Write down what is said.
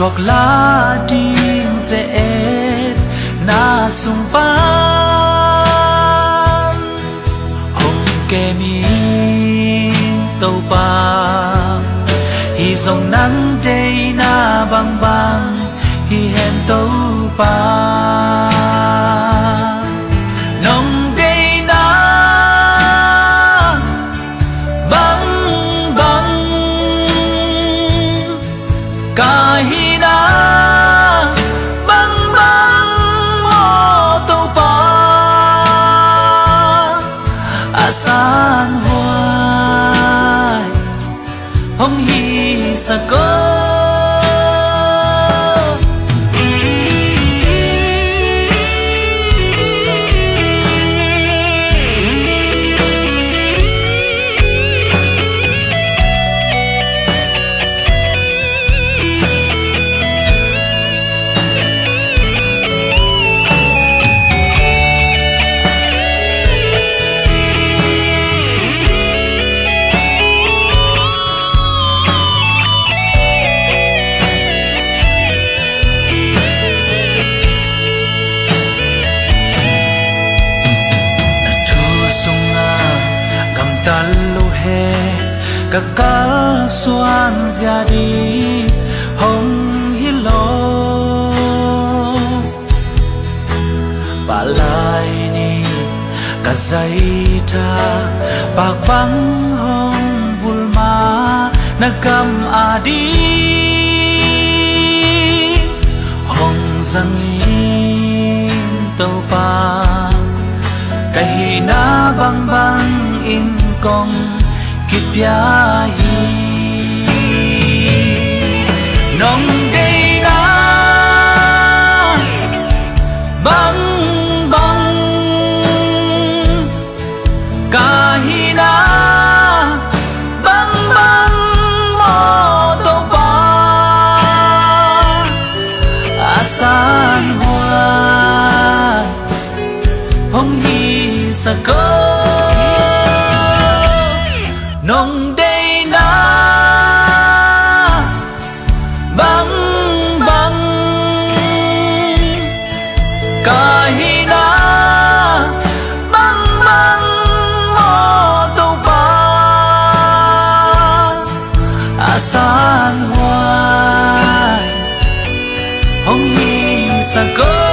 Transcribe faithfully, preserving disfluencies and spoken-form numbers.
Thuak la ding ze-etna sung pan hong kem ing Topa. Hih zong nang deihna bangbang hi hen Topa. Nong deihna bangbang, ka hihna bangbang, aw Topa, a sanhuai hong hisak o. Na thu sungah gamtat lo hen ka kalsuan zia ding hong hi lo. Palai ni ka zaitha pakpang hong vul ma, na gam ading hong zang ing Topa. Ka hihna bangbang in kong kipia hi. Nong deihna bangbang, ka hihna bangbang, aw Topa, a sanhuai hong hisak o. Nong deihna bangbang, ka hihna bangbang, aw Topa, a sanhuai hong hisak o.